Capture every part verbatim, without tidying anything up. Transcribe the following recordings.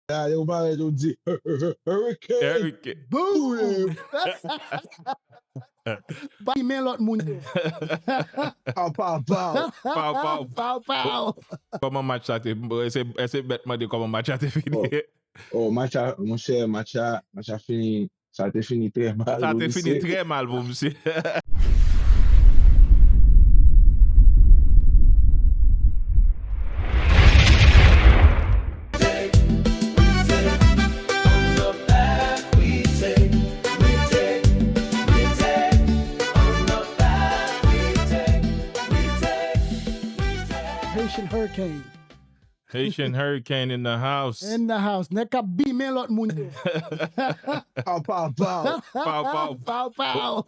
Gade, ou parèt, ou di, Hurricane. Eric. Boom! Pa men lòt moun yo. Pow, pow, pow. Pow, pow. Pow, pow. Kòman match la te. Èske, èske bèt mande kòman match la te fini? Oh, match la, monchè, match la, match la fini. Sa te fini trè mal. Sa te fini trè mal pou misye. Haitian Hurricane. Haitian Hurricane in the house. In the house. Nèg k ap bimen lòt moun yo. Pow, pow, pow. Pow, pow. Pow, pow.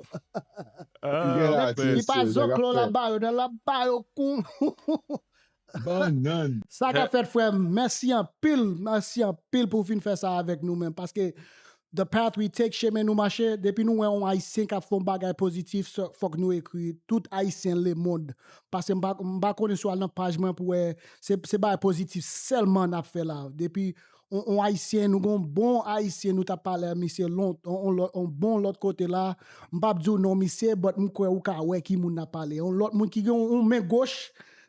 Ah, Li pa zoklo la ba yo, nan la ba yo kou. Bannann. Sa k ap fèt, frè m. Mèsi anpil. Mèsi anpil pou w vin fè sa avèk nou menm. Paske the path we take, chemen nou mache, depi nou wè yon Ayisyen k ap fè yon bagay pozitif, fòk nou ekri tout Ayisyen lemonn. Paske m pa, m pa konnen si w al nan paj mwen pou wè, se, se bagay pozitif sèlman n ap fè la. Depi yon, yon Ayisyen, nou gen yon bon Ayisyen, nou t ap pale a misye lon, yon, yon lòt, yon bon lòt kote la. M p ap di w non misye, but m kwè ou ka wè ki moun n ap pale. Yon lòt moun ki gen yon, yon men goch,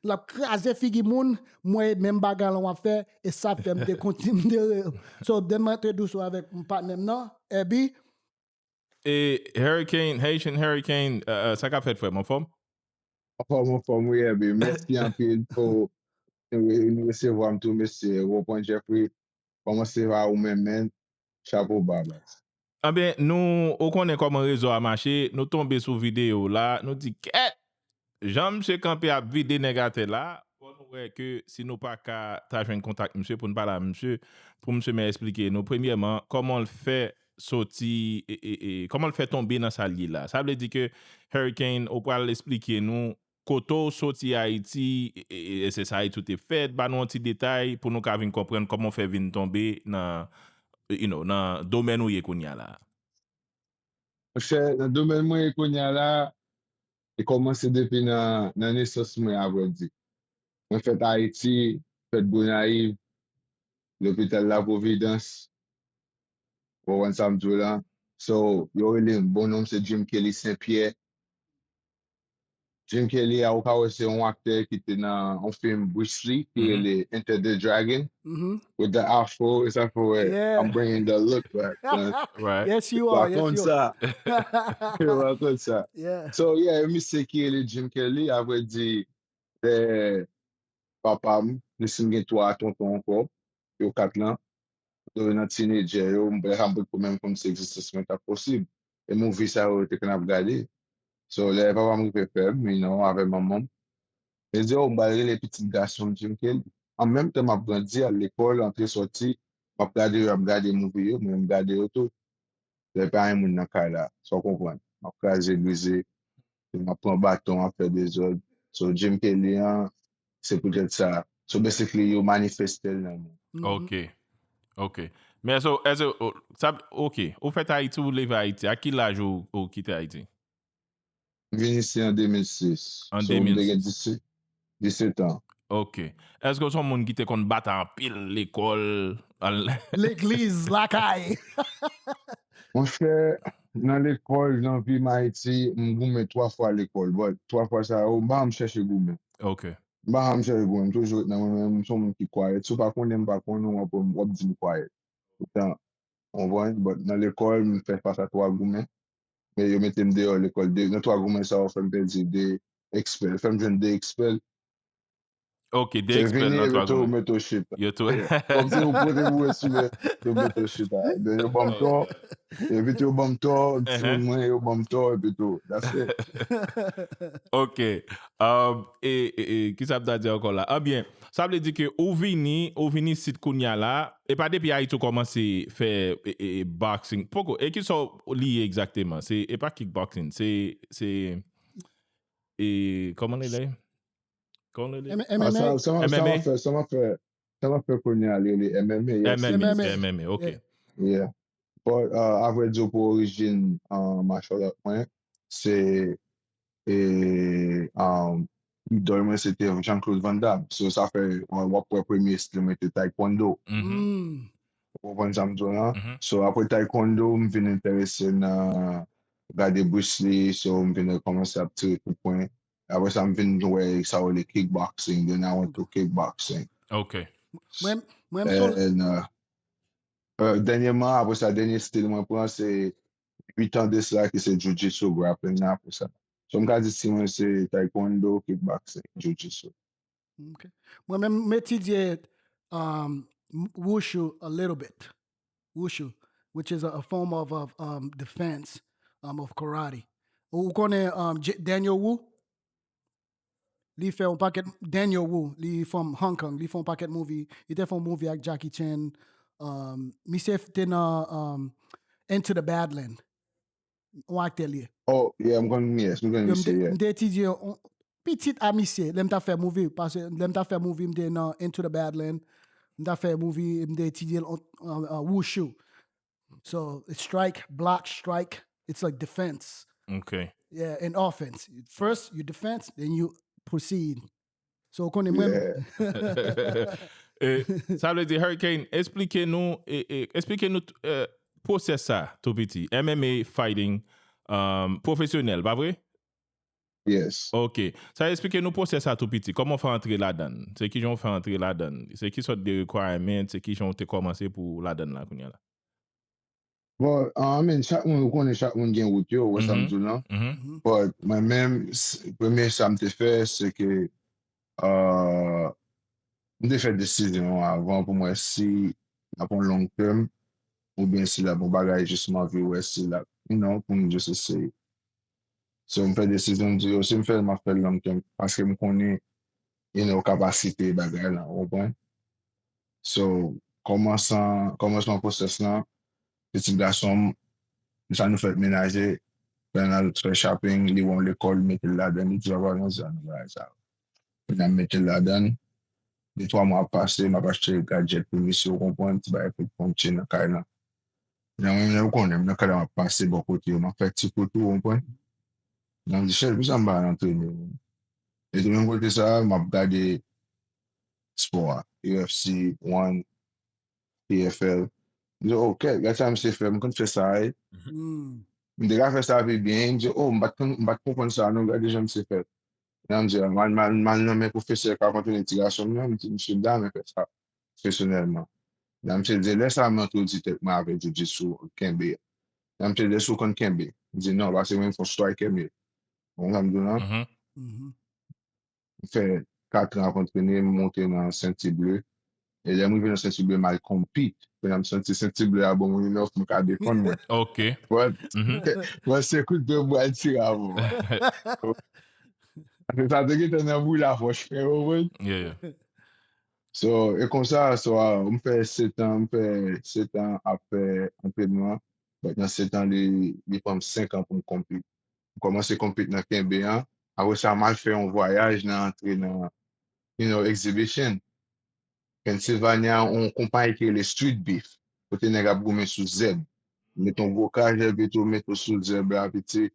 l ap kraze figi moun, m wè menm bagay lan w ap fè, e sa fè m te kontinye. So, demen te dous avèk patnè m nan, Ebi. E Hurricane, Haitian Hurricane, uh, sa k ap fèt, frè m, anfòm? Anfòm, anfòm, wi, Ebi. Mèsi anpil pou nou resevwa m tou, mesye. Wopon Jeffrey, kòman se va ou menm, men? Chapo ba, baz. Anben, nou, ou konnen kòman rezo a mache, nou tonbe sou videyo la, nou di, kèt! Jan misye kanpe ap vide nèg atè la, fò nou wè ke si nou pa ka ta jwenn kontak misye pou n pale a misye, pou misye men eksplike nou, premyèman, kòman l fè soti, e, e, e, kòman l fè tonbe nan sa l ye la. Sa vle di ke Hurricane, ou pral eksplike nou kote w soti Ayiti, e, e, e, se sa Ayiti ou te fèt, ba nou yon ti detay pou nou ka vin konprann kòman w fè vin tonbe nan, you know, nan domèn ou ye kounye a la. Monchè, nan domèn mwen ye kounye a la, e kòmanse depi nan, nan nesans mwen, avrèdi. Mwen fèt Ayiti, fèt Gonayiv, lopital La Providence, ou konprann sa m di w la. So, yo rele m, bon non m se Jim Kelly Saint Pierre. Jim Kelly a, ou ka wè se yon aktè ki te nan yon fim Bruce Lee ki rele Enter the Dragon with the afro, e sa fè wè, I'm bringing the look back. Yes, you are. Yes, you are. Yo pa konn sa. So, yeah, misye ki rele Jim Kelly, avrèdi, lè papa m, nou si m gen twa tonton ankò, yo kat lan, yo nan teenager yo, m pa janm pran menm kòmsi egzistans mwen t ap posib. E movie sa yo te konn ap gade. So, lè papa m rive fè m, you know, avè manman m, li di, oh, m pral rele pitit gason m Jim Kelly. An menm tan m ap grandi, al lekòl, antre sòti, m ap gade yo, y ap gade movie yo, mwen m gade yo tou. Lè pa gen moun nan kay la, sa w konprann. M ap kraze brize, m ap pran baton, m ap fè dezòd. So, Jim Kelly an, se poutèt sa. So, basically, yo manifeste l nan mwen. Ok. Ok. Men èske, èske, oh, sa, ok. Ou fèt Ayiti, ou leve Ayiti. A ki laj ou, ou kite Ayiti? M vin isi an de mil sis. An So, m te de mil sis. Gen disèt, disèt an. Ok. Èske w se yon moun ki te konn batay anpil lekòl? Al- Legliz, lakay. Monchè, nan lekòl, nan vi m Ayiti, m goumen twa fwa lekòl. But twa fwa sa yo, m pa janm chèche goumen. Ok. M pa janm chèche goumen. M toujou ret nan mwen menm. M se yon moun ki quiet. Si w pa konnen m pa konnen w, w ap, w ap di m quiet. Poutan, w konprann? But nan lekòl, m fè fas a twa goumen. Men yo mete m deyò lekòl. De, nan twa goumen sa yo, fè m pèdi de expel. Fè m jwenn de expel. Ok, de expel nan twa goumen. Yo tou mete w chita. Yo tou. Kòmsi yo pote m wè sou lè, yo mete w chita. Ebyen, yo ban m tò. Epi yo ban m tò, timoun mwen, yo ban m tò, epi tou. That's it. Ok. Um, e, e, e, ki sa m ta di ankò la? Anbyen, sa vle di ke ou vini, ou vini isit kounye a la, e pa depi Ayiti ou kòmanse fè e, e, e, boxing. Poko, e ki sa w li ye egzakteman? Se, e pa kickboxing, se, se, e, kòman li ye? Kòman li ye? M- Ah, M M A. sa, sa, sa M M A? M ap fè, sa m ap fè, sa m ap fè kounye a, li rele M M A, yes. M M A, M M A. M M A, ok. Yeah. Yeah. But, uh, avrèdi, pou orijin, uh, martial art mwen, se, e, um, idòl mwen, se te Jean-Claude Van Damme. So, sa fè, w ap wè premye estil mwen te taekwondo. Mhm. Mm. Ou konprann sa m di w lan? So, apre taekwondo, m vin enterese nan gade Bruce Lee, so m vin kòmanse ap tire kout pwen. Apre sa, m vin wè sa yo rele kickboxing, then I went to kickboxing. Ok. Mwen, mwen, m sou And, uh, uh, dènyèman, apre sa, dènye stil mwen pran, se uit an de sa ki se jiu-jitsu, grappling nan apre sa. So, m ka di si mwen se taekwondo, kickboxing, jiu-jitsu. Ok. Mwen menm, m etidye um, wushu a little bit. Wushu, which is a, a form of, of um, defense um, of karate. Ou konnen um, J- Daniel Wu? Li fè yon pakèt, Daniel Wu, li from Hong Kong, li fè yon pakèt movie, li te fè yon movie ak Jackie Chan. Um, misye te nan um, Into the Badland. Yon aktè li ye. Oh, yeah, m konn, yes, m konn Yo, m misye, te- yeah. M te etidye yon pitit a misye, lè m t ap fè movie, paske lè m t ap fè movie, m te nan Into the Badland, m t ap fè movie, m te etidye l an- an- an wushu. So, it's strike, block, strike, it's like defense. Ok. Yeah, and offense. First, you defense, then you proceed. So, ou konnen mwen, Yeah. Eh, sa vle di, Hurricane, esplike nou, eh, eh, esplike nou eh, pwosès sa, tou piti. M M A fighting, um, pwofesyonèl, pa vre? Yes. Ok. Sa esplike nou pwosès sa tou piti. Kòman w fè antre ladan l? Se kijan w fè antre ladan l? Se ki sòt de requirement? Se kijan w te kòmanse pou w ladan l la kounye a la? Bon, I mean, chak moun, ou konnen chak moun gen wout yo, ou wè sa m di w lan. Mhm. But mwen menm, s- premye sa m te fè, se ke uh, m te fè desizyon an avan pou mwen si l ap yon long term oubyen si l ap yon bagay jis m anvi wè si l ap, you know, pou m jis eseye. So, m fè desizyon m di yo, si m fè l, m ap fè l long term, paske m konnen, you know, kapasite bagay lan, ou konprann? So, kòmansan, kòmansman pwosès lan, pitit gason m, sa nou fèt menaje, lè n al fè shopping, li wè yon lekòl, mete l ladan, li di, "Papa, nou di a nou bagay sa." Kounye a m mete l ladan, de twa mwa ap pase, m ap achte gadget pou misye, ou konprann, ti bagay pou l konn tche nan kay lan. Nan mwen menm, ou konnen, m nan kay la, m ap pase bò kote yo, m ap fè ti kout, ou konprann? Nan m di, "Chèf, pou sa m pa al antrene?" E de menm kote sa, m ap gade spò a, U F C, One, P F L. M di, "Ok, gade sa misye fè, m konn fè sa, wi." Hmm. M te ka fè sa pi byen, m di, "Oh, m pa t konn- m pa t konprann sa, non, gade jan misye fè." Nan m di, "M al, m al, m al nan men pwofesè k ap antrene ti gason m nan," m di, "Misye, m ta renmen fè sa pèsonèlman." Nan misye di, "Lè sa, m entwodui tèt mwen avèk jiu-jitsu, kenbe." Nan misye di, "Èske w konn kenbe?" M di, "Non, paske mwen, m fon striker, men." Bon, sa m di w lan, Mhm. Mhm. m fè kat an ap antrene, m monte nan senti ble. E lè m rive nan senti ble, m al compete. Kounye a m santi senti ble a ban mwen yon lòf, m ka defann mwen. Ok. But, Mhm. but se kout de bwa l tire avè mwen. Se sa te gentan nan bri la fòch fè, ou konprann? Yeah, yeah. So, e konsa, so, a, m fè sèt an, m fè sèt an ap fè antrenman. But nan sèt an, li, li pran m senk an pou m compete. M kòmanse compete nan kenbe an. Apre sa, m al fè yon vwayaj nan antre nan, you know, exhibition. Pennsylvania, yon konpayi ki rele Street Beef. Kote nèg ap goumen sou zèb. Met yon gwo kajèl, pito met ou sou zèb la, piti.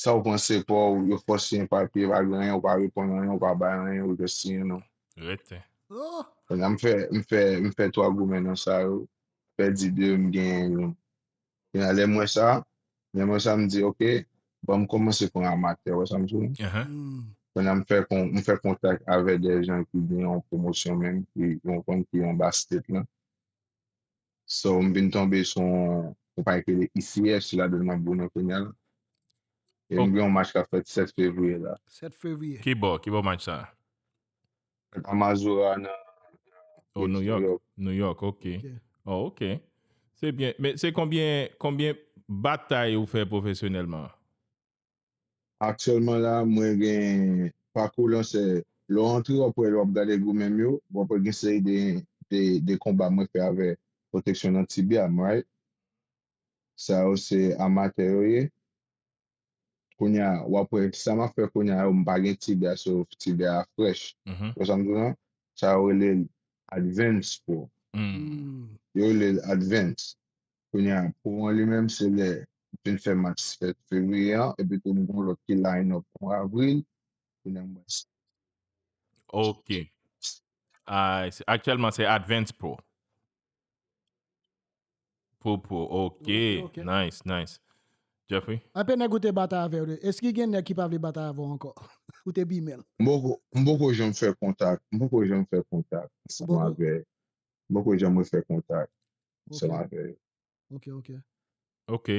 Sa w panse pa w, yo fòse yon papye, pa gen anyen, ou pa reponn anyen, ou pa bay anyen, ou just siyen non. Rete. Oh, Kounye a m fè, m fè, m fè twa goumen nan sa yo. Pèdi de, m genyen youn. Kounye a lè m wè sa, lè m wè sa, m di, "Ok, bon, m kòmanse pran amatè," wè sa m di w? Uh-huh. hmm. Kounye a m fè kon, m fè kontak avè de jan ki gen yon pwomosyon menm, ki yon konn ki anba state lan. So, m vin tonbe sou yon konpayi ki rele E C F, se ladan l m ap goumen kounye a la. E m Ok. gen yon match k ap fèt sèt fevriye la. Sèt fevriye. Ki bò, ki bò match sa? Amazura nan Oh, New York. York. New York, ok. Ok. Oh, ok. Se byen. Men se konbyen, konbyen batay ou fè pwofesyonèlman? Aktyèlman la, mwen gen pakou lan se lè w antre, w ap wè, lè w ap gade goumen m yo, w ap wè gen seri de, de, de konba mwen fè avè pwoteksyon nan tibya m, right? Sa yo se amatè yo ye. Kounye a, w ap wè, sa m ap fè kounye a yo, m pa gen tibya, so tibya a frèch. Mhm. Wè sa m di w lan? Sa yo rele l Advance Pro. Mm. Hmm. Yo rele l Advance. Kounye a, pou mwen li menm, se lè m fin fè match sèt fevriye an, epi tou m gen yon lòt ki line up pou avril. Kounye a, m wè s- Ok. Ah, se- aktyèlman, se Advance Pro. Popo, ok. Ok, ok. Nice, nice. Jeffrey? Anpil nèg ou te batay avè yo, èske gen nèg ki pa vle batay avè w ankò? Ou te bimen l? M poko, m poko janm fè kontak, m poko janm fè kontak ansanm avè, m poko janm refè kontak ansanm avè yo. Ok, ok. Ok.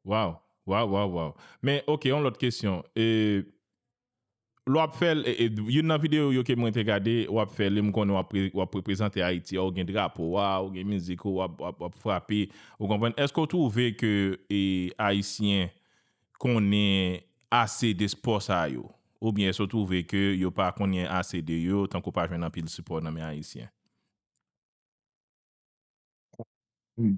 Wow. Wow, wow, wow. Men, ok, yon lòt kesyon. E, lè w ap fè l, e, e, youn nan videyo yo ke mwen te gade, w ap fè l, e m konnen w ap, pre- w ap reprezante Ayiti, ou gen drapo a, ou gen mizik ou, w ap, w ap, w ap frape. Ou konprann? Èske w twouve ke e, Ayisyen konnen ase de spò sa yo? Oubyen èske w twouve ke yo pa konnen ase de yo, tankou pa jwenn anpil sipò nan men Ayisyen? Hmm.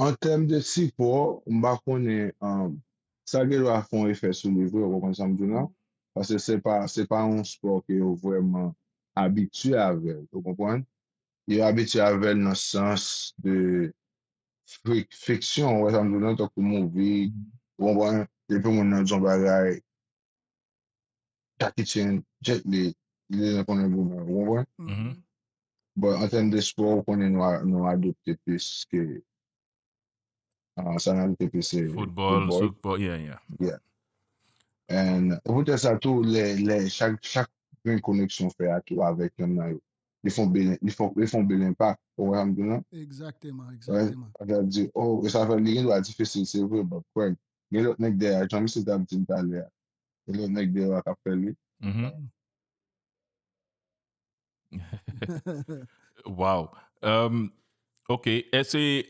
An tèm de sipò, m pa konnen um, sa gen dwa fè yon efè sou li vre, ou konprann sa m di w lan? Paske se pa, se pa yon spò ke yo vrèman abitye avè l, ou konprann? Yo abitye avè l nan sans de fik- fiksyon, ou wè sa m di w lan, tankou movie, ou konprann? Depi moun nan di yon bagay, Jackie Chan, Jet Li, li deja konnen goumen, ou konprann? Mhm. Bon, an tèm de spò, ou konnen nou, a- nou adopte plis ke ah, sa n adopte plis se Football, football. Football, yeah, yeah. Yeah. And poutèt sa tou, lè, lè chak, chak grenn koneksyon fè a tou avèk yonn nan yo, li fè yon bèl, li fè, li fè yon bèl enpak. Ou wè sa m di w lan? Egzakteman, Wè, egzakteman. Sa vle di, oh, e sa fè li gen dwa difisil, se vre, but kwè m. Gen lòt nèg dèyè, jan misye t ap di m talè a. Gen lòt nèg dèyè a k ap fè li. Mhm. Wow. Um, ok. Èske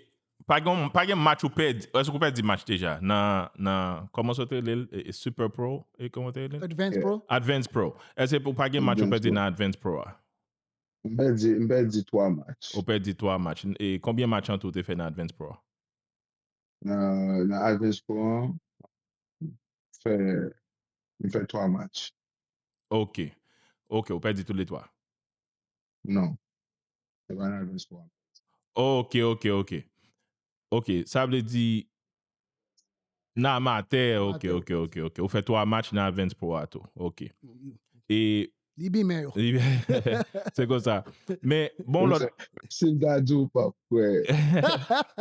pa gen, pa gen match ou pèdi? Èske ou pèdi match deja? Nan, nan, kòman sa te rele l? E- e Super Pro? E kòman te rele l? Advance Pro? Advance Pro. Èske ou pa gen match ou Advance pèdi Pro. Nan Advance Pro a? M pèdi, m pèdi twa match. Ou pèdi twa match. E konbyen match an tou ou te fè nan Advance Pro a? Nan, nan Advance Pro an, fè, m fè twa match. Ok. Ok, ou pèdi tou le twa. Non. Se pa nan Advance Pro an. Ok, ok, ok. Ok, sa vle di nan amatè, ok, Amatè. Ok, ok, ok. Ou fè twa match nan Advance Pro a tou. Ok. E Li bimen yo. se konsa. Men, bon, lòt. Si m ta di w pa kwè.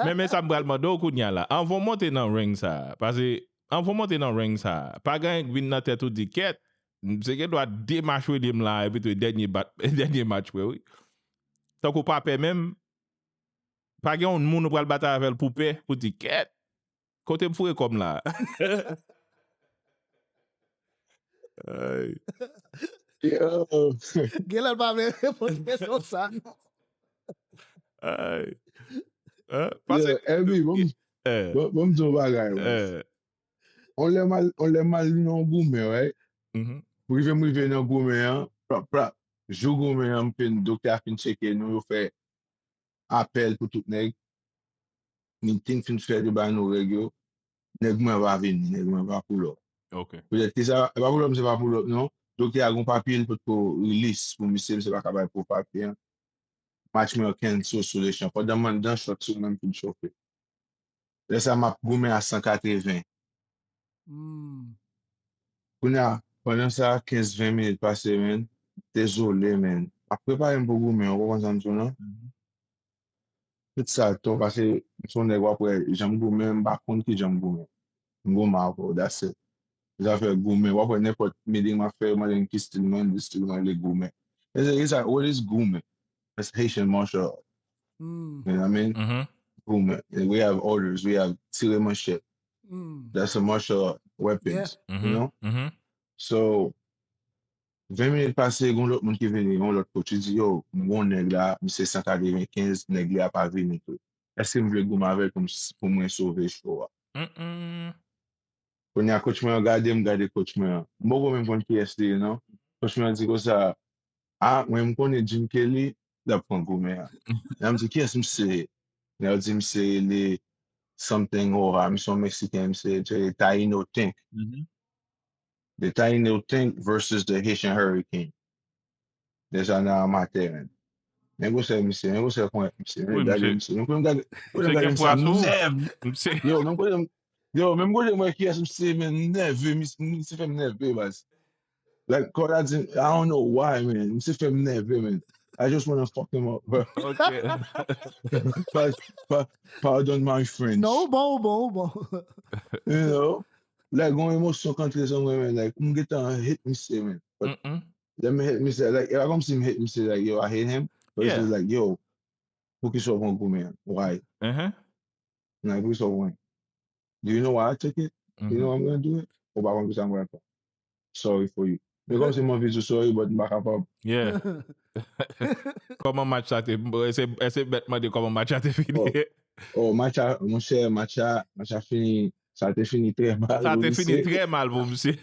Men, men sa m pral mande w kounye a la. Anvan w monte nan ring sa a, paske anvan w monte nan ring sa a, pa gen anyen k vin nan tèt ou di kèt, se gen dwa de match ou ede m la, epi tou dènye bat, dènye match mwen, wi. Tankou pa pè menm, pa gen yon moun ou pral batay avè l pou pè, pou di kèt, kote m foure kò m la? Ay. Yo, Gen lè l pa vle reponn kesyon sa, non. Ay. Hein? Pase. yo, Elbi, bon, Eh. bon, bon, m di yon bagay, man. Eh. On lè mal, on lè mal nan yon goumen, right? Mhm. Rive m rive nan goumen an, plap, plap. Jou goumen an, m fin, doktè a fin tcheke nou, yo fè apèl pou tout nèg. Meeting fin fèt, yo ba nou règ yo. Nèg mwen pa vini, nèg mwen pa pull up. Ok. Poutèt ki sa, e pa pull up, se pa pull up, non. Doktè a gon papye, li potko release pou misye, misye pa ka bay pou papye an. Match mwen an cancel sou lechan. Pandan m anndan, short sou mwen, m fin chofe. Lè sa, m ap goumen a san katreven. Hmm. Kounye a, pandan sa, kenz ven minit pase, men. Dezole, men. M ap prepare m pou goumen, ou konprann sa m di w lan? Tout sa, to, paske m se yon nèg w ap wè, jan m goumen, m pa konn ki jan m goumen. M goumen avè w, that's it. Zafè goumen, w ap wè nenpòt meeting m ap fè, yo mande m ki stil mwen, m di stil mwen, li goumen. E se, e sa, what is goumen? That's Haitian martial art. Hmm. You know what I mean? Mhm. Goumen. And we have orders, we have tire manchèt. Hmm. That's a martial art, weapons, Mhm. you know? Mhm. So, ven minit pase, gon lòt moun ki vini, gon lòt coach, li di, yo, m gon nèg la, misye san katrevenkenz, nèg li a pa vini tou. Èske m vle goumen avè l pou m, pou mwen sove show a? Mm-mm. Kounye a, coach mwen an gade m, gade coach mwen an. M poko menm konn kiyès li ye, non. Coach mwen an di konsa, a, mwen m konnen Jim Kelly, l ap pran goumen an. Lè m di, kiyès misye ye? Lè yo di misye rele something Roja, misye yon Meksiken, misye rele Taino Tank. Mhm. The Taino Tank versus the Haitian Hurricane. Deja nan amatè, men. Men gwosè misye, men gwosè pwen misye, men Wi, gade misye, misye. Men kote m gade, kote misye m gade gen misye pwa sou. nève. Misye, Yo, men kote m, yo, men kote m wè kiyès misye, men nève, misye, misye fè m nève, baz. Like, kòd la di, I don't know why, man. Misye fè m nève, man. I just wanna fuck him up, bro. Ok. Pa- pa- Pardon my French. Non, ou bon, ou bon, ou bon. You know? Like, gon emosyon k antre sou mwen, man. Like, m gentan hate misye, man. But Mm-mm. lè m hate misye, like, e pa kòmsi m hate misye, like, yo, I hate him. But it's Yeah. Just like, yo, poukisa w pran goumen an? Why? Uh-huh. Like, poukisa w pran? Do you know why I took it? You know Mm-hmm. what I'm gonna do it? Ou pa konn kisa m pral fè. Sorry for you. Men kòmsi m anvi di w sorry, but m pa kapab. Yeah. Kòman match la te? Èske, èske bèt mande kòman match la te fini? Oh, oh, match a, monchè, match a, match a fini. Sa te fini trè mal. Sa Pou te fini misye. Trè mal pou misye.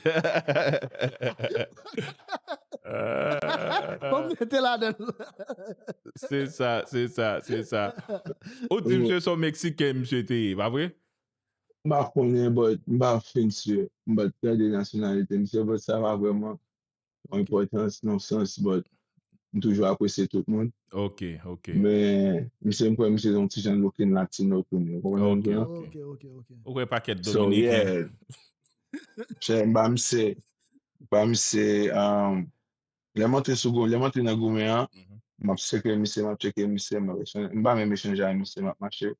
Bon, mete ladan. Se sa, se sa, se sa. Ou di misye se yon Meksiken, misye te ye, pa vre? M pa konnen, but m pa fin si. M pa tande nasyonalite misye, but sa pa vrèman yon enpòtans nan sans, but m toujou apresye tout moun. Ok, ok. Men misye, m kwè misye se yon ti jan looking latino tou, men ou konprann sa m Ok, di la? ok. Ok, ok, ok. Ou kwè pakèt So, Dominiken. Yeah. Chè, m ba misye, m ba misye, um, lè m antre sou gou, lè m antre nan goumen an, Mhm. m ap sekre misye, m ap tcheke misye, m ap echanj, m pa menm echanj ak misye, m ap mache.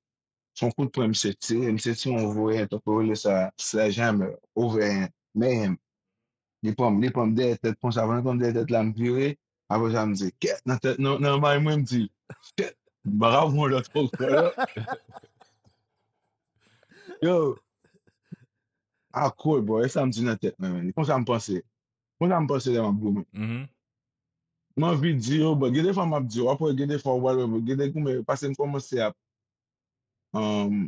Se yon kout pwen misye tire, misye tire yon voye, tankou yo rele sa sledgehammer, overhand, mayhem. Li pran m, li pran m dèyè tèt konsa, pandan li pran m dèyè tèt la, m vire, apre sa m di, kèt, nan tèt, nan, nan may mwen, m di, kèt, m pa ka pran lòt ankò, non. Yo, akò, bro, e sa m di nan tèt mwen, men, konsa m panse. Konsa m panse lè m ap goumen. Mhm. M anvi di yo, but gen de fwa m ap di yo, apre gen de fwa w pral wè, gen de goumen, paske m kòmanse ap, um,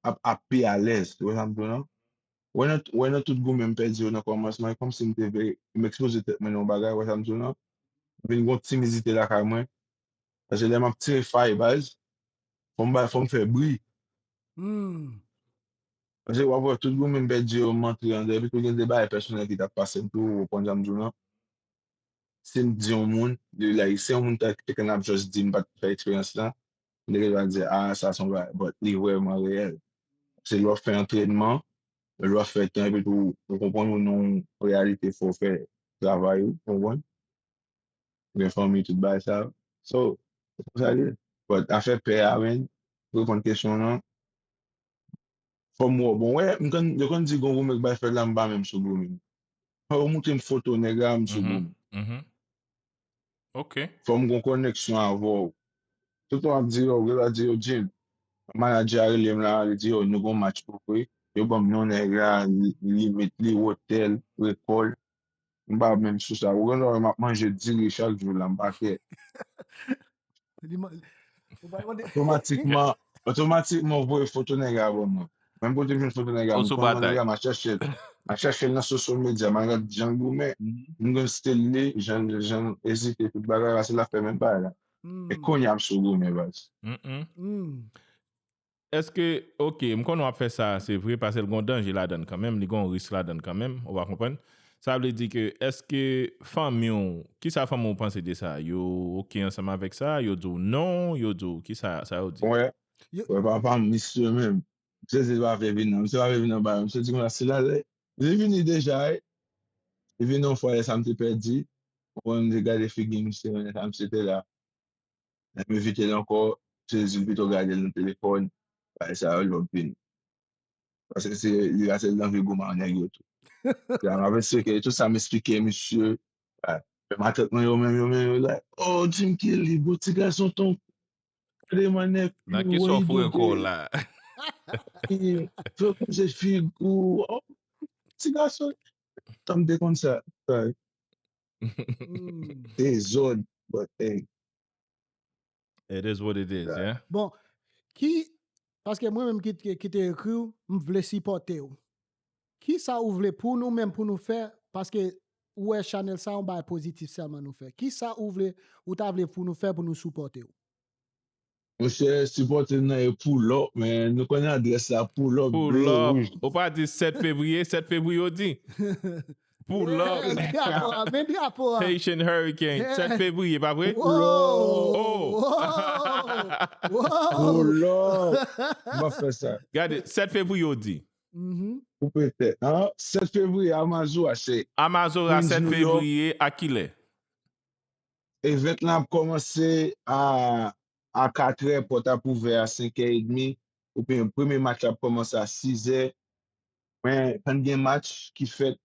ap, ap pi alèz, ou wè sa m di w lan? Wè nan, wè nan tout goumen m pèdi yo nan kòmansman, e kòmsi m te vle, m ekspoze tèt mwen nan yon bagay, ou wè sa m di w lan? M vin gon timidite lakay mwen, paske lè m ap tire fay baz, fò m bay, fò m fè bri. Hmm. Paske w ap wè tout goumen m pèdi yo, m antre anndan, epi tou gen de bagay pèsonèl ki t ap pase m tou, ou konprann sa m di w lan? Si m di yon moun, li like, si yon moun ta te konn ap just di m pa t fè eksperyans lan, nèg yo va di, ah, sa se yon bagay, but li vrèman reyèl. Se lè w ap fè antrènman, lè w ap fè tan, epi tou, ou konprann ou nan yon reyalite, fò w fè travay ou, ou konprann? Gen fanmi, tout bagay sa. So, se konsa li ye. But afè pè a, men, pou reponn kesyon w lan, fò m wè w. Bon, wè, m konn, yo konn di gon goumen k bay fèt la, m pa menm sou goumen. Fò yo montre m foto nèg la, m sou Mhm. goumen. Mhm. Ok. Fò m gon koneksyon avè w. Tout w ap di yo, yo va di yo, Jim, manager a rele m la, li di, yo, nou gon match pou jwe. Yo ban m non nèg la, li, li met, li otèl, rekòl. M pa menm sou sa. Ou konn wè m ap manje diri chak jou la, m pa kè. Li man- ou pa mande- Otomatikman, otomatikman, voye foto nèg la ban mwen. Menm kote m jwenn foto nèg la, Ou m sou pran non batay. Nèg la, m a chèche l. M a chèche l nan social media, m a gad jan l goumen. M gade stil li, jan, jan l ezite, tout bagay la, se l ap fè menm bagay la. Hmm. E kounye a m sou goumen, baz. Mm-mm. Hmm. Èske, ok, m konnen w ap fè sa, se vre, paske l gon danje ladann kanmenm, li gon risk ladann kanmenm, ou pa konprann? Sa vle di ke, èske fanmi w, kisa fanmi w panse de sa? Yo ok ansanm avèk sa? Yo di w non? Yo di w kisa sa yo di? Wè, Yo- wè, papa m, misye menm. Misye di l pa vle vin nan, misye pa vle vin nan bagay, misye di konsa, si l ale, li vini deja, wi. Li vin yon fwa, lè sa m te pèdi, mwen, m te gade figi misye, lè sa misye te la. Lè m envite l ankò, misye di l pito gade l nan telefòn, bagay sa yo, lè w vini. Paske se, li la se l anvi goumen ak nèg yo tou. Sa m ap eksplike, tout sa m eksplike misye, ah, men matant mwen yo menm, yo menm, yo like, oh, Jim Kelly, bon ti gason ton, gade mannèv, Nan ki sòf ou ankò la? Fè kòmsi figi w, oh, ti gason, tanm te konn sa, sa, Hmm. dezòd, but hey, It is what it is, yeah. Bon, ki, paske mwen menm ki, ki, ki te ekri w, m vle sipòte w. Kisa ou vle pou nou menm pou nou fè? Paske ou wè chanèl sa yon bagay pozitif sèlman nou fè. Kisa ou vle, ou ta vle pou nou fè pou nou sipòte w? Monchè, sipòte m nan e pull up, man. Nou konnen adrès la, pull up, Pull ble, up. Wouj. Ou pa di sèt fevriye, sèt fevriye ou di. Pull up. Men drapo a, men drapo a. Haitian Hurricane, sèt fevriye, pa vre? Wow! Oh! Wow! Pull up. M ap fè sa. Gade, sèt fevriye ou di. Mhm. Koupe tèt. Hein? Sèt fevriye, Amazura, se Amazura, Queens, sèt New York. Fevriye, a kilè? Event lan ap kòmanse a, a katrè, pòt ap ouvè a senkè edmi, oubyen premye match la ap kòmanse a sizè. Men, kan gen match ki fèt,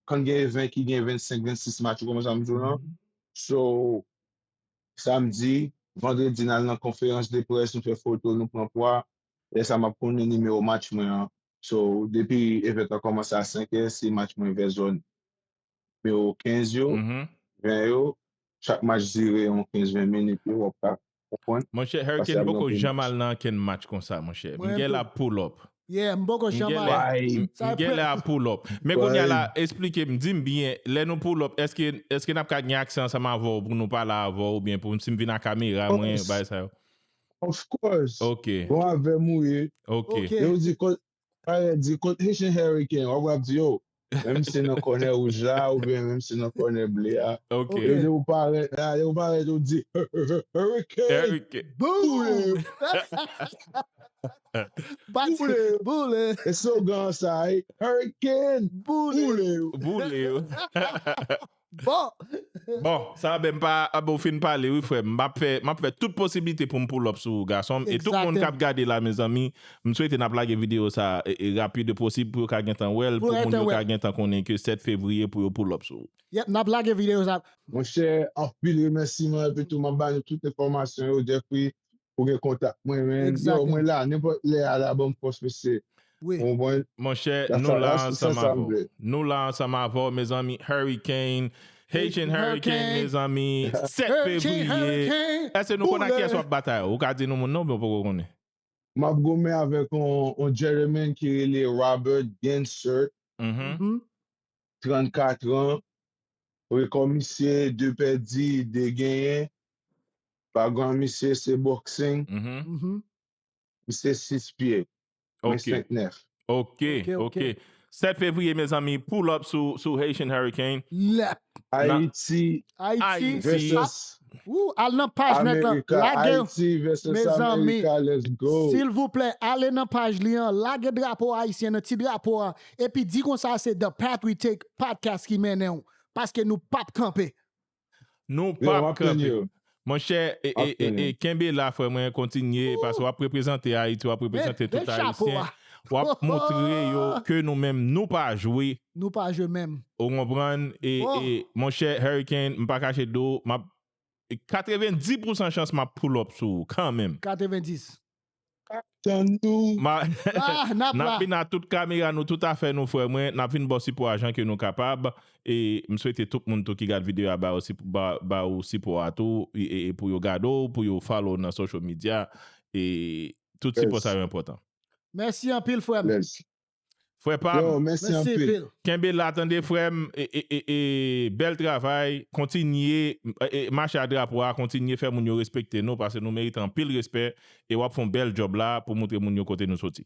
kan gen event ki gen vennsenk, vennsis match, ou konprann sa m di w lan? So, samdi, vandredi, n al nan konferans de près, nou fè foto, nou pran pwa. Lè sa, m ap konnen nimewo match mwen an. So, depi event lan kòmanse a senkè, se match mwen vè zòn nimewo kenz yo, ven yo, chak match dire yon kenz ven minit yo, w ap ka konprann. Monchè, Hurricane, m poko janm al nan ankenn match konsa, monchè. M gen la pull up. Yeah, m poko janm al. M gen la pull up. Men kounye a la, esplike m, di m byen, lè nou pull up, èske, èske n ap ka gen aksè ansanm avè w pou nou pale avè w, oubyen pou si m vin ak kamera mwen, bagay sa yo? Of course. Ok. Bon, avè m ou ye. Ok. Ok. Yo di, parèt di, kot Haitian Hurricane, w ap, w ap di, yo, menm si nan kònè wouj la, oubyen menm si nan kònè ble a. Ok. Yo di, ou parèt la, yo parèt, ou di, Hurricane. Hurricane. Boule. Boule. Boule. E slogan sa, wi. Hurricane. Boule. Boule. Bon. Bon, sa ben m pa, a, bon, ou fin pale, wi, frè m. M ap fè, m ap fè tout posiblite pou m pull up sou ou, gason m. E tout moun k ap gade la, mezanmi, m swete n ap lage videyo sa e, e rapid posib pou yo ka gentan wè l, pou moun yo ka gentan konnen ke sèt fevriye pou yo pull up sou ou. Yep, n ap lage videyo sa. Monchè, anpil remèsiman, epi tou m ap ba nou tout enfòmasyon yo, Jeffrey, ou gen kontak mwen, men. Yo, mwen la, nenpòt lè a la, ban m fòs, mesye. Wi. Ou konprann? Monchè, nou la ansanm avè w. Nou la ansanm avè w, mezanmi. Hurricane, Haitian Hurricane, mezanmi. Sèt fevriye. Èske nou konn ak kiyès w ap batay? Ou ka di nou moun nan, oubyen w poko konnen? M ap goumen avèk yon, yon gentleman ki rele Robert Gensert. Mhm. Trannkat an. Rekò misye, de pèdi, de genyen. Background misye se boxing. Mhm. Misye sis pye. Mwen senk nèf. Ok, ok. Sèt fevriye, mezanmi, pull up sou, sou Haitian Hurricane. Lèp. Ayiti. Ayiti. Versus Ou al nan paj nèt lan, America, lage, Haiti versus mezanmi, America, let's go. Silvouplè, ale nan paj li an, lage drapo ayisyen nan, ti drapo a, epi di konsa se The Path We Take podcast ki mennen w, paske nou p ap kanpe. Nou p ap kanpe. Monchè, e, e, e, e, kenbe la, frè mwen, kontinye, paske w ap reprezante Ayiti, w ap reprezante tout Ayisyen. W ap montre yo ke nou menm, nou pa jwe. Nou pa jwe menm. Ou konprann? E, e, monchè, Hurricane, m pa kache do, m ap katrevendis pousan chans m ap pull up sou ou kanmenm. Katrevendis. Tann nou. Ma, n ap la. N ap vin a tout kamera nou, tout afè nou, frè mwen. N ap vin ba w sipò a jan ke nou kapab. E m swete tout moun tou ki gad videyo a ba ou sip-, ba, ba ou sipò a tou, e, e, e pou yo gade w, pou yo follow w nan social media. E tout sipò sa yo enpòtan. Mèsi anpil, frè m. Frè pa m, kenbe la, tande, frè m, e, e, e, e, bèl travay, kontinye, e, e, mache a drapo a, kontinye fè moun yo respekte nou, paske nou merite anpil respè, e w ap fè yon bèl djòb la pou montre moun yo kote nou soti.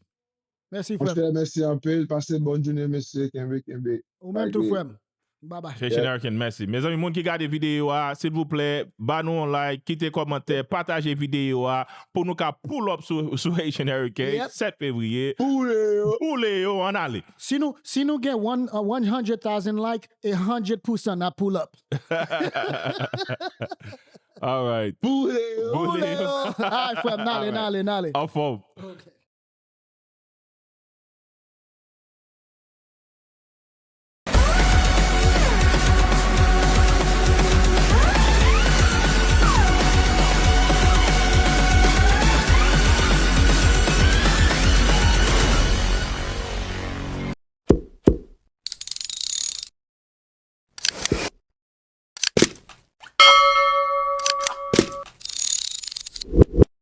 Mèsi, frè m. Monchè, mèsi anpil, pase bòn jounen, mesye, kenbe, kenbe. Ou menm tou, frè m. Bye bye. Haitian Hurricane, mèsi. Mezanmi, moun ki gade videyo a, silvouplè, ba nou yon like, kite kòmantè, pataje videyo a pou nou ka pull up sou, sou Haitian Hurricane, sèt fevriye. Boule yo. Boule yo, ann ale. Si nou, si nou gen one, uh, one hundred thousand like, a hundred percent n ap pull up. All right. Boule yo. Boule yo. All right, frè m, n ale, n ale, n ale. Anfòm. Ok.